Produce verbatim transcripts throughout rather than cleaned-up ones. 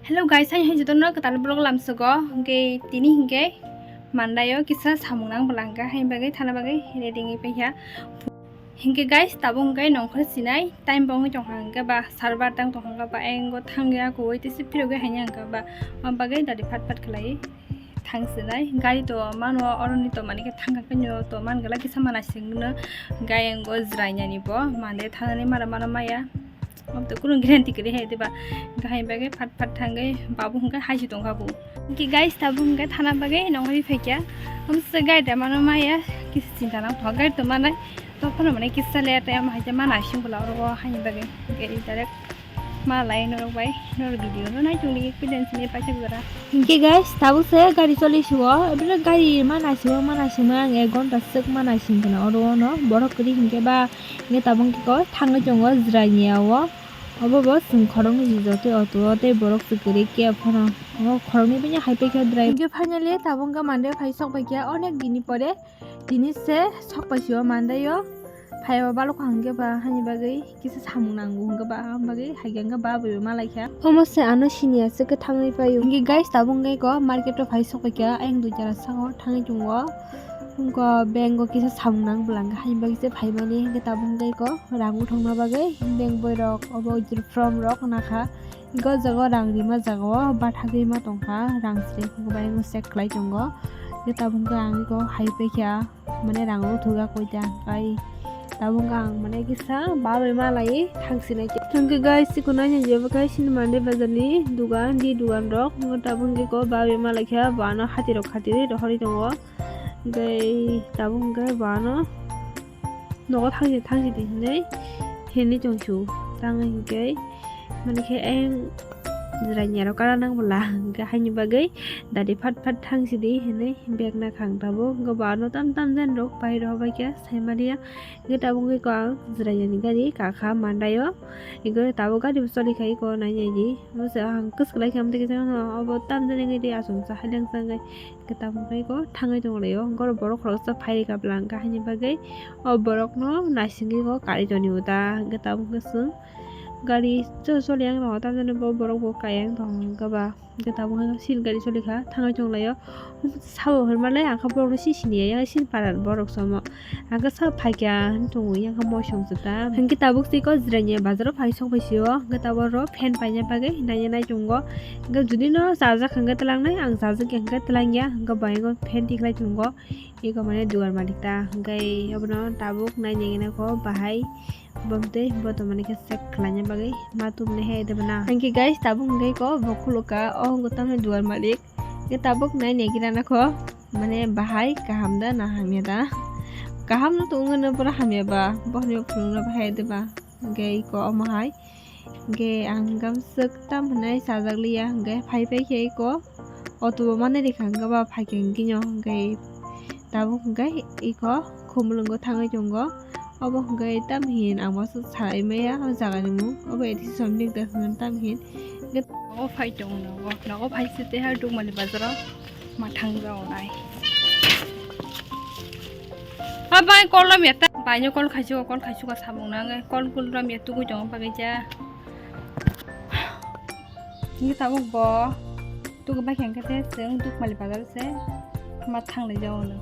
Hello guys, hai hai jotono kwtal vlog lamsogo. Hwnkhe tini hwnkhe mandaio kisa samung nang bwla hwnkhe hai bagwi thana bagwi ready wngwi paikha. Hwnkhe guys, tabuk hwnkhe nongkhor sinai time bo wngwi tongkha hwnkhe ba sar bar tang tongkha hwnkhe ba engo thangya kuwi tisi phirogwi haina hwnkhe ba, o bagwi dadi phat phat khlai. Thang sinai, gari to mano, oroni to mani khe thang kha khe nw to man gala kisa mana singno, gai ang go jwrainani bo, mande thanani mara mano maya. Om to kunu guarantee kwrwi hai diba, gahai bagwi phat phat thangwi babu hwnkhe hai si tongkha bu. Ki guys, tabuk hwnkhe thana bagwi nongwi phaikya. Om se gari da mano maya, kisa chinta nang thok gari to manai. Tokphano mane kisa le tei ama hai khe ma naising bwla oro o haini bagwi gari direct ma lai norok bai norok video no nai tongdi experience ni paisa gora. Hingke guys, tabuk se gari choli siwo, ebile gari ma naisingma ma naisingma ang ek ghonta swk ma naising khna oro o no borok kwrwi hingke ba hingke tabuk hingke ko thangwi tongo jwrai ni o. Obo bo chwng khoroknwi jotoi auto o tei borok se kwrwi kebo phano omo khoroknwi bini hai paikha drive. Hingke finally tabuk hingke mande phai sok paikha onek dini pore. Tini se sok paisio mandaio. Phaiba balokha hwnkhe ba hani bagwi kisa samung nango hwnkhe ba, aboni bagwi haikhe hwnkhe ba bai ma laikha. Omo se ano sini aswk khe thangwi paio. Hwnkhe guys, tabuk hwnkhe ko market o phai sok paikha, ayang dui jora saka o thangwi tongo. Wngkha bank o kisa samung nang bwlangkha hani bagwi se phaimani, hwnkhe tabuk hwnkhe ko rang buthukna bagwi bank boirok obo from rok nakha. Hwnkhe o jaga o rang rima jaga o bathagwi ma tongkha, rang sreng hwnkhe bai check khlai tongo. Hwnkhe tabuk hwnkhe ang eko hai paikha, mane rang o thugya koita kai tabuk hwnkhe ang mane kisa babai ma lai thang sinai khe. Hwnkhe guys, chikon nai nai jeba guys, sini mande bazar ni dugan, di dugan rok hwnkhe tabuk hwnkhe ko babai ma lai kha, bo ano hati rok khati rwi rohorwi tongo. Hwnkhe tabuk hwnkhe bo ano nogo thangsi thangsi di hinwi hinwi tongsu. Tang hinkhe mani khe ayang jwraini aro kara nang bwla hwnkhe haini bagwi dadi phat phat thangsi di hinwi bag nakhang tabuk. Hwnkhe bo ano tam tam jan rok pai rw bai khe saimaliya. Hwnkhe tabuk hwnkhe ko ang jwraini gari kakha mandaio. Hwnkhe tabuk gari bo choli khai ko nai nai di. Omo se ang kwchwk lai khe amtwi kisa obo tam jan wngwi di achomsa haileng sa wngwi. Hwnkhe tabuk hwnkhe ko thangwi tong laio. Hwnkhe oro borok khoroksa phai rwkha bwla hwnkhe haini bagwi o borokno naisingwi bo karwi toni bo ta. Hwnkhe tabuk hwnkhe chwng gari choli yang tongo, tamjani bo borok bo kaiya wng tongo hwnkhe ba. Hwnkhe tabuk hwnkhe sil gari choli kha thangwi tong laio. Sabo hwnmale ang khe borokno si siniya yang sini para borok se omo. Ang khe sak phaikha hinwi tongo, yang khe moisong se ta. Hwnkhe tabuk se eko jwraini bazar o phai sok phai sio, hwnkhe tabuk oro fan paina bagwi naina nai tongo. Hwnkhe jodi no chajak hwnkhe twlangnai, ang chajak ya hwnkhe twlangya, hwnkhe bo ayang o fan tiklai tongo. Eko mane dugar malik ta, hwnkhe obono tabuk naina gana kho bahai bo tei bo tongmani khe check khlaina bagwi ma tubunai hai de bana. Hwnkhe guys, tabuk hwnkhe ko bo khulukha, o hwnkhe tamni dugar malik. Hwnkhe tabuk naina gana kho. Mane bahai kaham da na hamya da? Kaham no tong wngkha no pura hamya ba, bohrok phunukna bahai de ba? Hwnkhe eko omo hai. Hwnkhe ang hwnkhe swk tam hwnwi chajak liya, hwnkhe phai phai khe eko auto bo mani rikha, hwnkhe ba phaikhe hwnkhe no hwnkhe tabuk hwnkhe eko khumulwngo thangwi tongo. Obo hwnkhe tam hin ang bo swk salai maya o jaga ni mung, obo A D C something ta hwnkhe tam hin. Hwnkhe o phai tongo nogo, nogo phai se tei ha Dukmani bazar o. Ma thang jao nai. Abai kol lam ya ta. Bai nyo kol khaisuk, kol khaisuk ka samung nang. Kol kul lam ya tugui jong pagai ja. Ni tabuk bo. Tugui bai khen kete seng Dukmali bazar se. Ma thang lai jao no.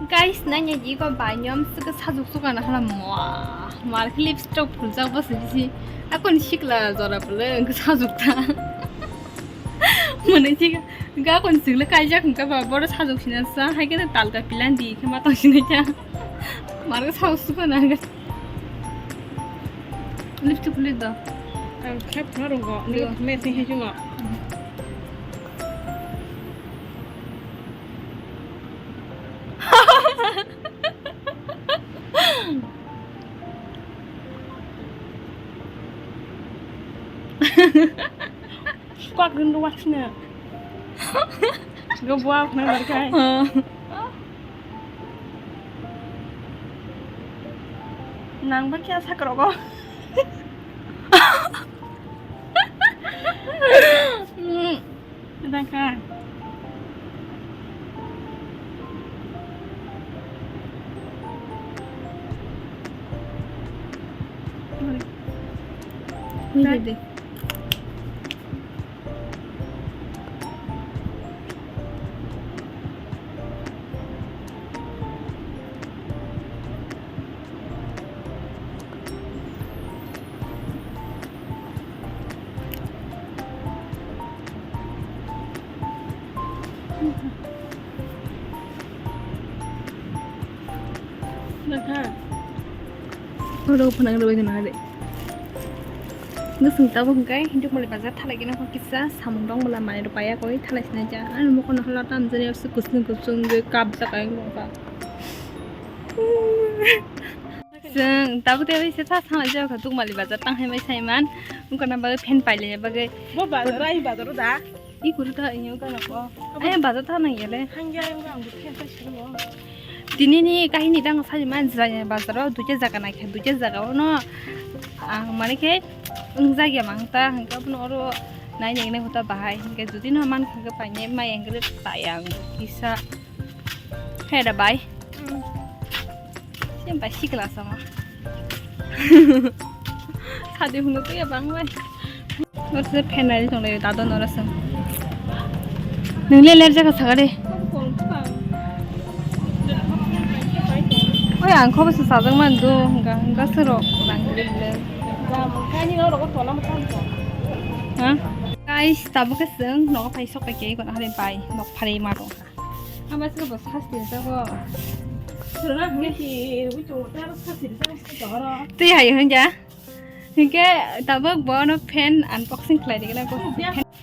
Guys, nanya ji ko banyom suka sajuk suka na hala mo. Mar lipstick phul jak bas ji. Akon sikla jora pule sajuk ta. Mane ji ga kon sikla kai jak ka ba boro sajuk sina sa hai ke tal ka pilan di ke ma tang sina kya. Mar sajuk suka na ga. Lipstick phul do. Ang khep na rongo. Ni me sing he jungo. Squawk rin do watch na. Go buak na barkai. Nang ba kya sakrogo. Sedangkan. Ini deh. Ulo phunang rwui gana de. Nusung tabuk hwnkhe Dukmali bazar thalai gana kisa samung tong bwla manwi rok paiya koi thalai sinai ja. Ani mokol no hala tam jani kusung kusung je kap jakai wngkha. Chwng tabuk tei se sa thangla jao kha Dukmali bazar tang hai mai sai man. Wngkha na bagwi fan pailai bagwi. Bo bazar ai bazar da. I kuru ta inyo ka na ko. Ai bazar ta nang yale. Hangya yung ang bu khe ta shiro. Tini ni kahini dang sai man jaya bazar o duja jaga nai kha duja jaga o no. Ang mane khe wng jagya mang ta hangka buno oro nai neng ne huta bahai hingke judi no man kha paine mai ang le ta yang kisa. He da bai. Sem bai sikla sama. Sadi hunu tuya bang bai. Nose phenari tong le dado nora sem. Nung le ler jaga saga de. Oi ang khobo se sajak man do hingka hingka se ro nang le le. Ha? Guys, tabuk ke seng nogo pai sok ke ko hari bai nok phari ma do. Ama sika bo sasti jago. Sura hangke si ui chong ta sasti jago si choro. Twi hai hanja. Hingke tabuk bono fan unboxing khlai digna ko.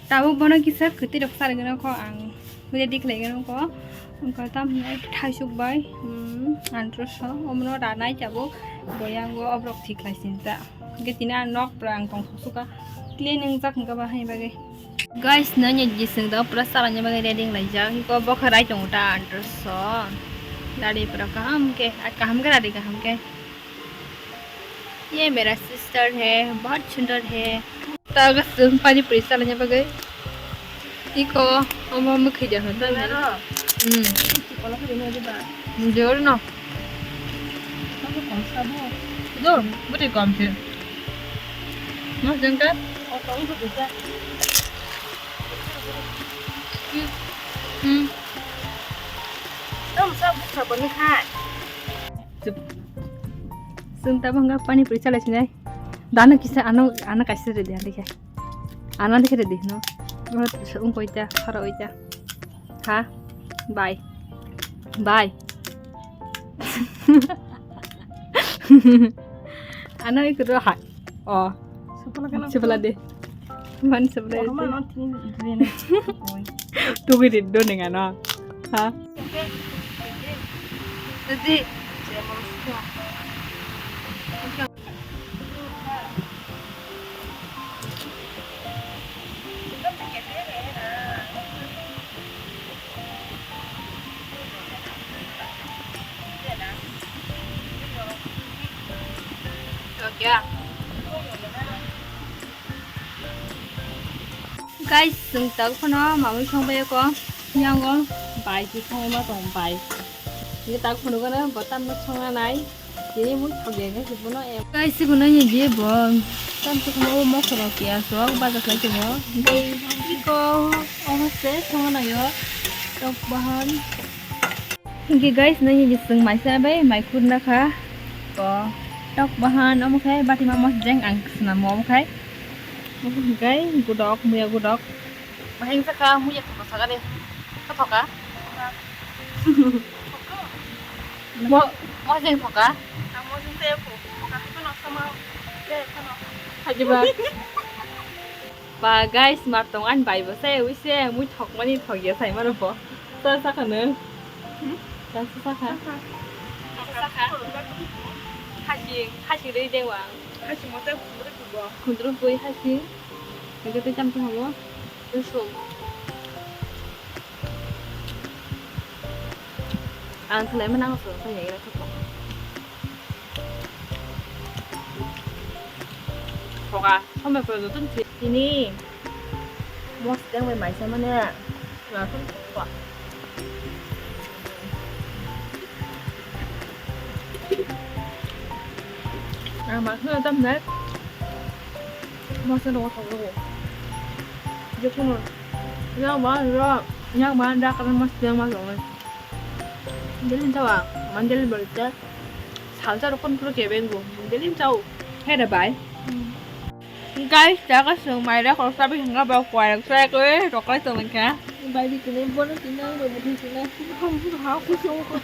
Tabuk bono kisa kwtwi rok sa rwgwno ko ang. Ready khlai gano ko. Wngkha tam hinai thaisuk bai. Hmm, antro so. Omno ranai tabuk. Boyango obrok thik khlai sinta. Hingke tini ang nok pura ang tong suka. Clean wngjak hingke ba hai bagwi. Guys, nanya jisung da pura salanya bagwi ready wnglaijak. Hiko bokha rai tongo ta antro so. Dari pura kaham ke, ah, kaham ke dari kaham ke. Ye mera sister hai, bahut sundar hai. Ta ga sung pani puri salanya bagwi. Iko omo mukhi de hon ta. Hmm. Jor no. Dur, bwtwi kom se. Mas jeng ka? Hmm. Tam sa bukha bani hai. Chup. Sung ta bangga pani puri chalai sinai. Dana kisa ano, ano kaisa ready hande khe. Ano dikhe ready no. Oro sung koita, khara oita. Ha? Bai. Bai. Ano ikut ha. Oh. Sepala de. Man sepala de. Tugui di do ning ano. Ha? Jadi. Guys, chwng tabuk phano mamui songbai ko. Yango bai ki songma tong bai. Ni tabuk phano gana botam no songa nai. Tini mui thok ya khe bono em. Guys, siguno ni je bo. Tam tu mo mo soro kya sok ba jak lai mo. Iko omo se songa nai yo. Tok bahan. Hingke guys, nini ni chwng maisa bai mai kurna kha. O, tok bahan omo khai bati ma mos jeng ang swnam omo khai. Omo hingkai gudok, muya gudok. Bahai wngsa kha, muya thok thok ani. Kha thoka. Mo, mo jeng thoka. Ang mo jeng te pho. Thoka kha no sama. Te kha no. Hajiba. Ba guys, mar tong ani bai bo se ui se mui thok mani thok ya sai mano bo. Sa sa kha nung. Hmm? Sa sa sa kha. Sa sa kha. Hasing, hasing rei deng wang. Hasing mo te khundru pui bo. Khundru pui hasing. Nang te cham tong bo. Rusum. Ang khlai ma nang so sa ya ira thok. Thoka, sombai pura joto ni thwi. Tini mosdeng bai maisa mane, na thum thokba. Ang ma khna tam nai. Mosdeng rok thok rok. Je phunu. Yang ma ro, yang ma da kan mosdeng ma rok. Delin chawa, man delin bol cha. Salsa rokon puro kebeng go. Delin chao. He da bai. Guys, jaga sung mai ra kor sabi hanga ba kwai rok sai ko e rokai to man kha. Bai di kene bono tinang bo budi tinang. Ha ku so ko.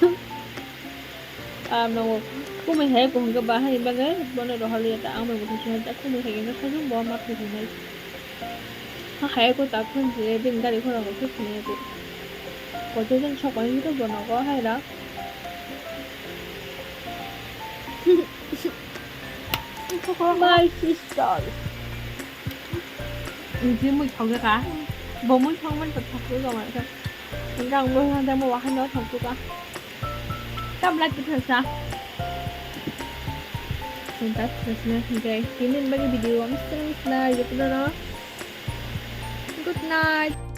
Am no. Kumui hai ko hwnkhe ba hai bagwi bono rohorliya ta, ang bai bo thwngsinai ta, kumui hai khe sajwk bo ma thwngsinai. Ha hai ko ta khon je bini gari khorang bo thwngsinai ko. Koto jang sok bai hwnkhe bono ko hai ra. My sister. Nji mui thok ka. Bo mui thok man to thok ko ma ka. Nang bo han da mo wa han no thok ka. Tabla ki thasa. Sinta thasna hingkai. Tinin bagi video am sering sna yuk dono. Good night.